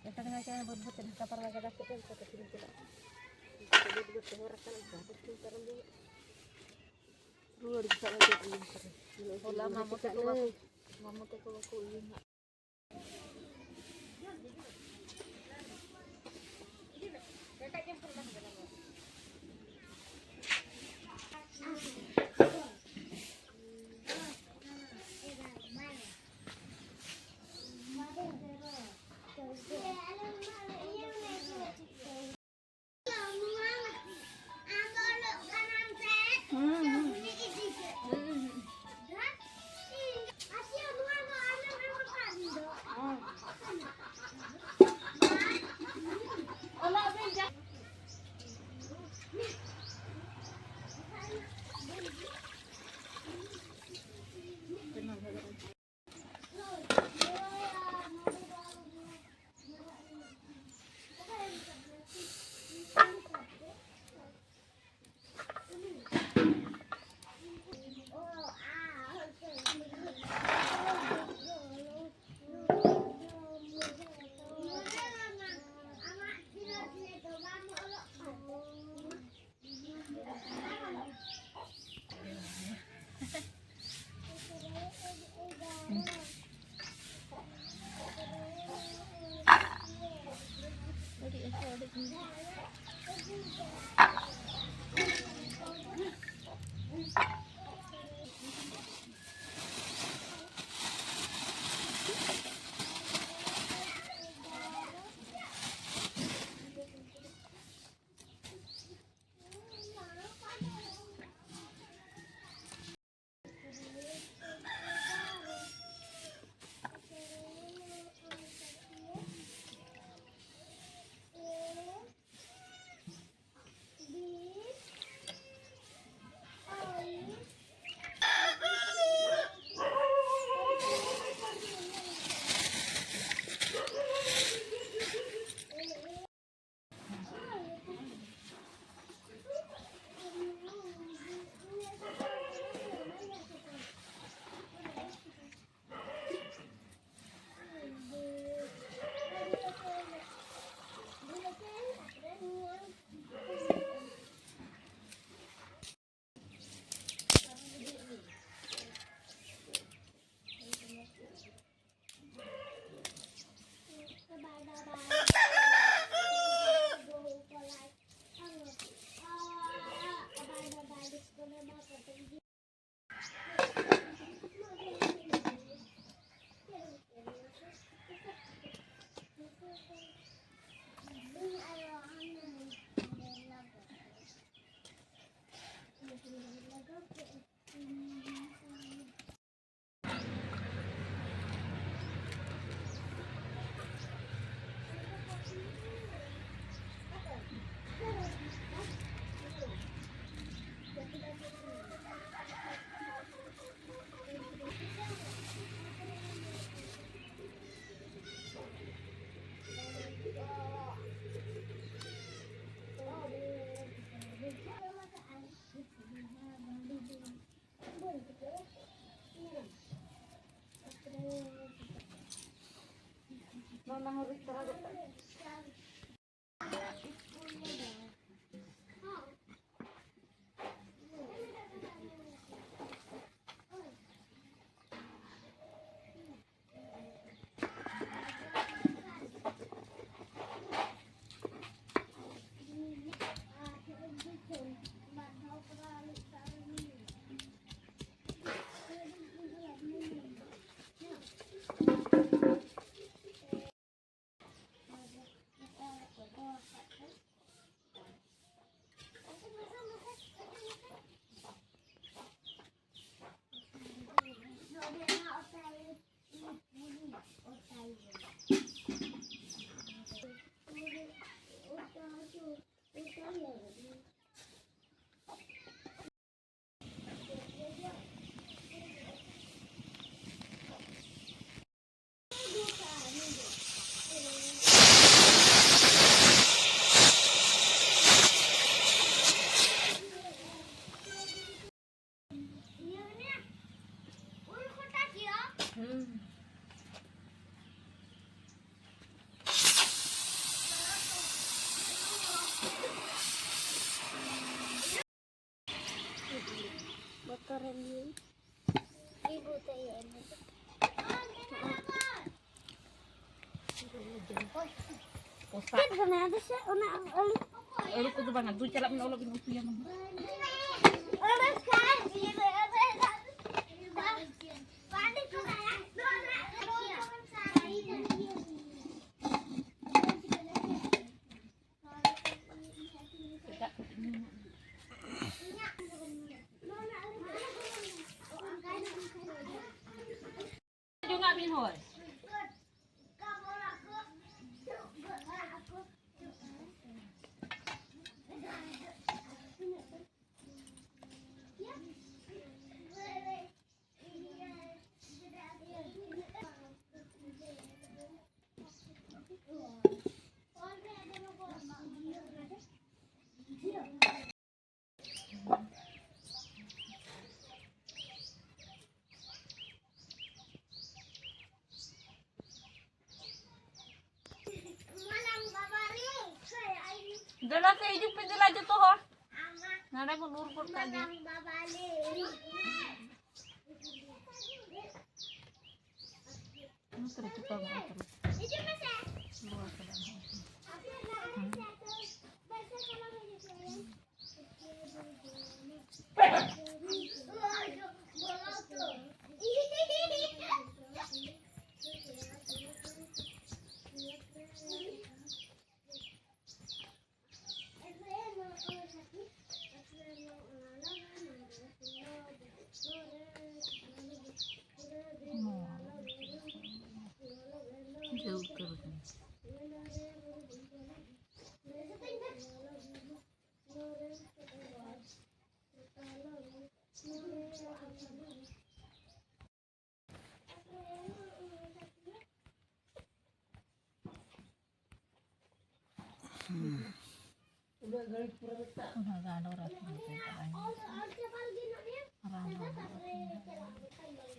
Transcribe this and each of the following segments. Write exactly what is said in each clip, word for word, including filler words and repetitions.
ᱮᱴᱟᱜ ᱡᱟᱭᱜᱟ ᱨᱮ ᱵᱟᱹᱫᱽ ᱵᱟᱹᱫᱽ ᱛᱮ ᱰᱷᱟᱠᱟ ᱯᱟᱨᱣᱟ ᱜᱟᱰᱟ ᱥᱮᱫ ᱨᱮ ᱚᱱᱠᱟ ᱠᱟᱛᱮ ᱞᱤᱧ ᱪᱟᱞᱟᱜᱼᱟ᱾ ᱵᱟᱹᱫᱽ ᱵᱟᱹᱫᱽ ᱛᱮ ᱦᱚᱨ ᱟᱠᱟᱱᱟ, ᱚᱱᱠᱟ ᱠᱟᱛᱮ ᱞᱤᱧ ᱯᱟᱨᱚᱢ ᱡᱚᱝᱟ᱾ ᱨᱩᱣᱟᱹᱲ ᱡᱚᱠᱷᱚᱱ ᱫᱚ ᱪᱮᱫ ᱤᱭᱟᱹ ᱠᱟᱱᱟ? ᱦᱚᱞᱟ ᱢᱟᱢᱚ ᱛᱟᱠᱚ ᱵᱟᱠᱚ, ᱢᱟᱢᱚ ᱛᱟᱠᱚ ᱵᱟᱠᱚ ᱤᱭᱟᱹ ᱦᱟᱸᱜ᱾ ᱚᱱᱟ ᱦᱚᱸ ᱨᱤᱫ ᱛᱚᱨᱟ ᱜᱚᱫ ᱠᱟᱜ ᱢᱮ᱾ ᱵᱚᱛᱚᱨᱮᱱ ᱜᱤᱭᱟᱹᱧ᱾ ᱤᱧ ᱵᱷᱩᱛ ᱮ ᱦᱮᱡ ᱮᱱᱟ᱾ ᱪᱮᱫ ᱠᱟᱱᱟ? ᱟᱫᱚ ᱥᱮ ᱚᱱᱟ ᱟᱹᱞᱩ? ᱟᱹᱞᱩ ᱠᱚᱫᱚ ᱵᱟᱝᱟ, ᱫᱩ ᱪᱟᱞᱟᱜ ᱢᱮ, ᱚᱞᱚᱜ ᱵᱤᱱ ᱩᱛᱩᱭᱟ ᱢᱟᱢᱟ᱾ ᱚᱱᱟ ᱠᱷᱟᱱ ᱡᱤᱞ ᱨᱮ ᱵᱟᱝ ᱠᱟᱱᱟ᱾ ᱡᱚᱝᱟᱜ ᱵᱤᱱ ᱦᱳᱭ᱾ ᱫᱮᱞᱟ ᱥᱮ, ᱦᱤᱡᱩᱜ ᱯᱮ, ᱫᱮᱞᱟ ᱡᱚᱛᱚ ᱦᱚᱲ᱾ ᱱᱚᱰᱮ ᱵᱚᱱ ᱩᱨ ᱜᱚᱫ ᱠᱟᱜ ᱜᱮ᱾ ᱱᱚᱛᱮ ᱨᱮ ᱪᱩᱯᱟ ᱢᱮ, ᱱᱚᱛᱮ ᱨᱮ᱾ ᱨᱚᱦᱚᱭ ᱠᱟᱫᱟ ᱱᱟᱦᱟᱜ᱾ ᱡᱷᱟᱹᱞ ᱩᱛᱟᱹᱨ ᱟᱠᱟᱱᱟ᱾ ᱚᱱᱟ ᱜᱟᱸᱰᱚ ᱨᱟᱹᱯᱩᱫ ᱠᱟᱫᱟᱭ᱾ ᱨᱟᱢ ᱵᱟᱵᱟ ᱨᱟᱹᱯᱩᱫ ᱠᱟᱫᱟᱭ᱾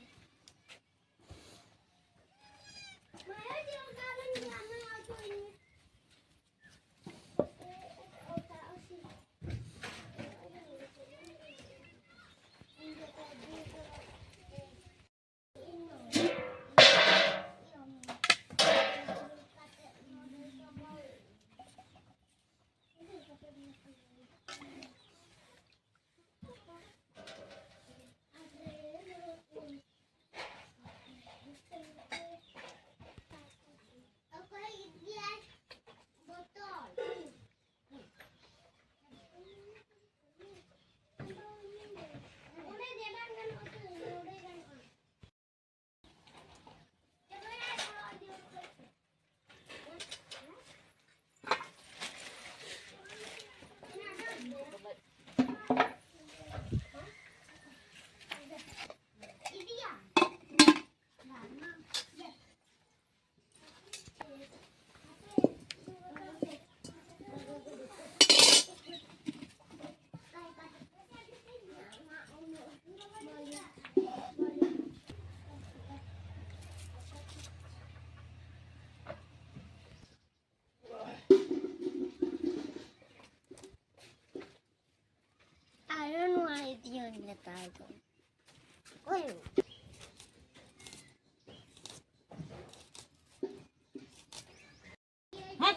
ᱦᱮᱸ?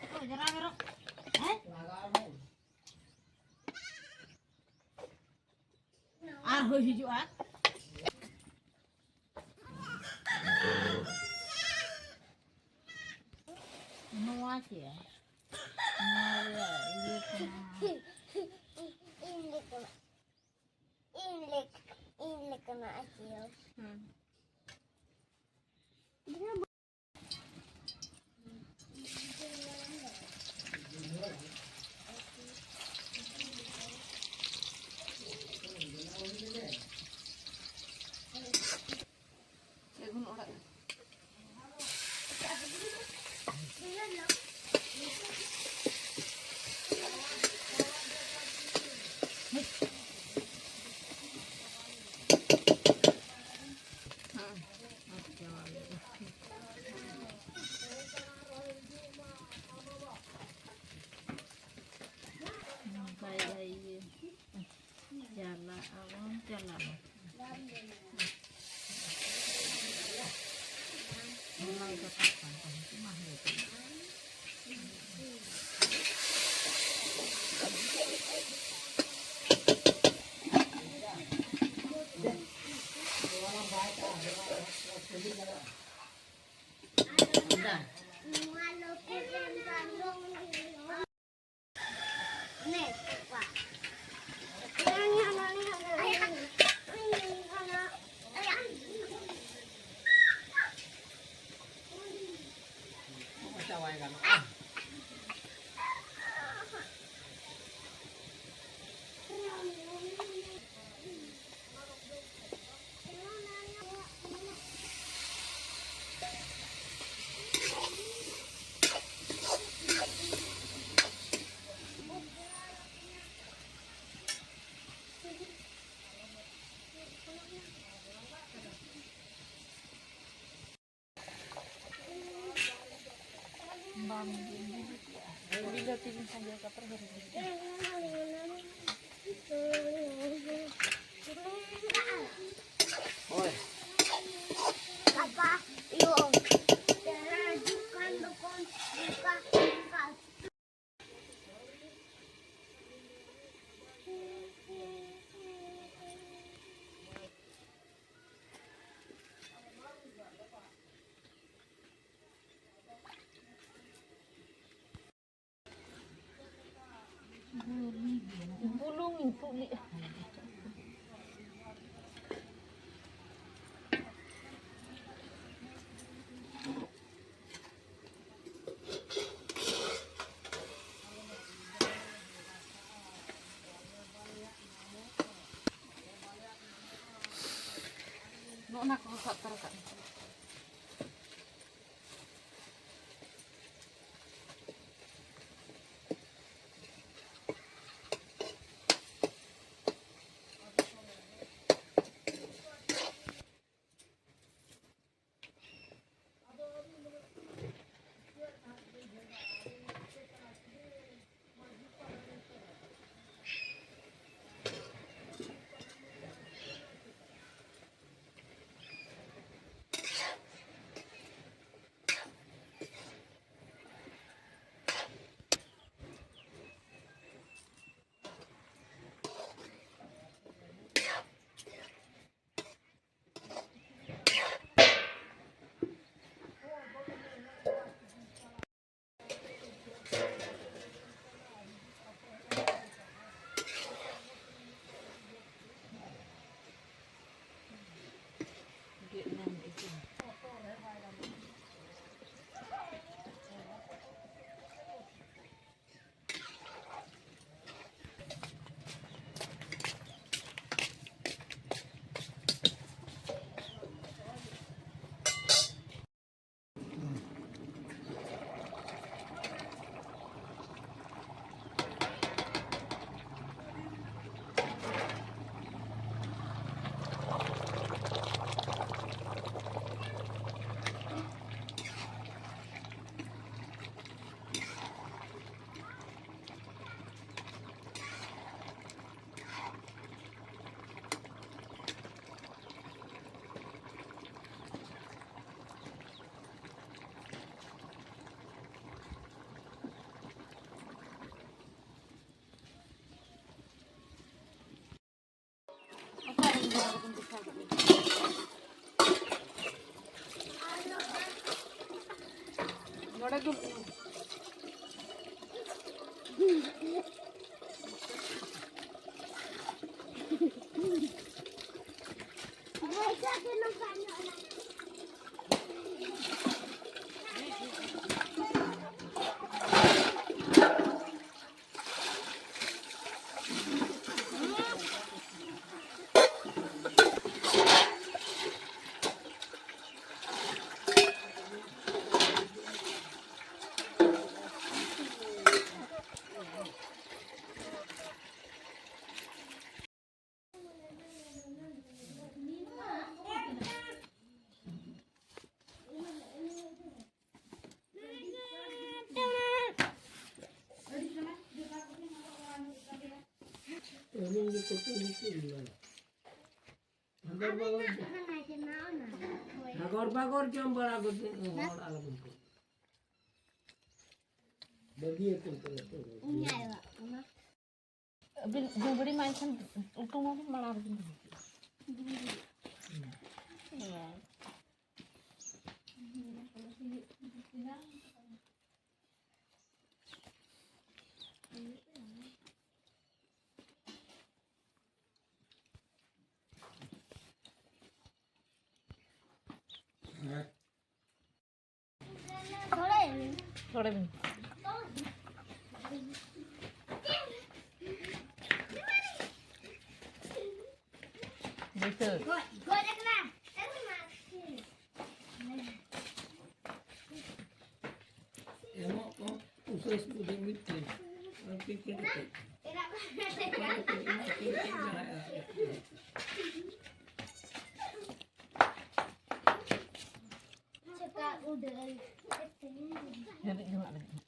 ᱚᱠᱚᱭ ᱡᱟᱨᱟ ᱵᱮᱨᱚᱜ? ᱦᱮᱸ? ᱟᱨ ᱦᱩᱭ ᱦᱤᱡᱩᱜᱼᱟ᱾ ᱱᱚᱣᱟ ᱪᱮᱫ? ᱱᱚᱣᱟ ᱨᱮᱭᱟᱜ ᱤᱭᱟᱹ ᱠᱟᱱᱟ᱾ ᱤᱧ ᱞᱮᱠᱟᱱᱟᱜ, ᱤᱧ ᱞᱮᱠ-, ᱤᱧ ᱞᱮᱠᱟᱱᱟᱜ ᱪᱮᱫ? ᱦᱩᱸ᱾ ᱥᱟᱹᱜᱩᱱ ᱚᱲᱟᱜ᱾ ᱵᱟᱭ ᱵᱟᱭ ᱤᱭᱟᱹ᱾ ᱪᱟᱞᱟᱜ ᱟᱵᱚᱱ, ᱪᱟᱞᱟᱜ ᱟᱵᱚᱱ᱾ ᱦᱚᱞᱟᱭ ᱜᱟᱯᱟᱜ ᱠᱟᱱ ᱛᱟᱦᱮᱸᱫ, ᱢᱟ ᱦᱮᱸ ᱛᱚ᱾ ᱵᱟᱢ ᱵᱤᱞᱟᱹᱛᱤ ᱵᱤᱱ ᱥᱟᱸᱜᱮ ᱠᱟᱛᱮ ᱦᱤᱨᱤᱡ ᱵᱤᱱ᱾ ᱵᱩᱞᱩᱝ ᱤᱧ ᱛᱩᱫ ᱞᱮᱜᱼᱟ᱾ ᱱᱚᱜᱼᱚ ᱱᱟ ᱠᱚᱦᱚᱸ ᱥᱟᱵ ᱛᱟᱨᱟ ᱠᱟᱜ ᱢᱮ᱾ ᱦᱟᱜᱚᱨ ᱵᱟᱜᱚᱨ ᱡᱚᱢ ᱵᱟᱲᱟ ᱠᱟᱛᱮ ᱦᱚᱲ ᱟᱞᱚᱵᱚᱱ ᱠᱚ᱾ ᱵᱟᱹᱜᱤᱭᱟᱹᱛᱩ ᱠᱚ᱾ ᱟᱹᱵᱤᱱ ᱰᱩᱝᱜᱽᱨᱤ ᱢᱟ ᱮᱱᱠᱷᱟᱱ ᱩᱛᱩ ᱢᱟᱵᱤᱱ ᱢᱟᱲᱟᱝ ᱨᱮᱵᱤᱱ ᱫᱚᱦᱚ ᱠᱮᱫᱟ᱾ ᱛᱷᱚᱲᱮ ᱵᱤᱱ᱾ ᱵᱩᱡᱷᱟᱹᱣ᱾ ᱮᱢᱚᱜ ᱠᱚ ᱩᱥᱟᱹᱥ ᱵᱩᱡᱷᱟᱹᱣ ᱢᱤᱫᱴᱮᱱ᱾ ᱟᱨ ᱪᱮᱫ ᱪᱮᱫ ᱠᱟᱛᱮ? ᱦᱮᱰᱮᱡ ᱡᱚᱝᱟᱜ ᱞᱟᱹᱜᱤᱫ᱾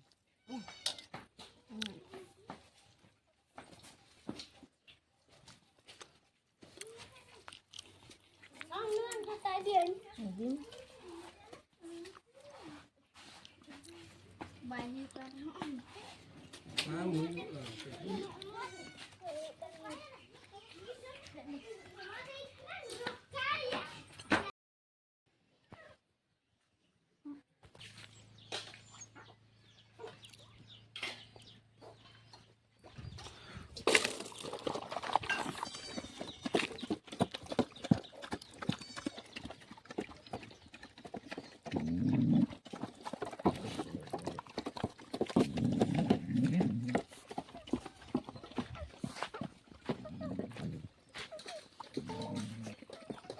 ᱵᱟᱭ ᱦᱩᱭᱩᱜ ᱠᱟᱱ ᱨᱮᱦᱚᱸ᱾ ᱵᱟᱝ ᱦᱩᱭᱩᱜᱼᱟ᱾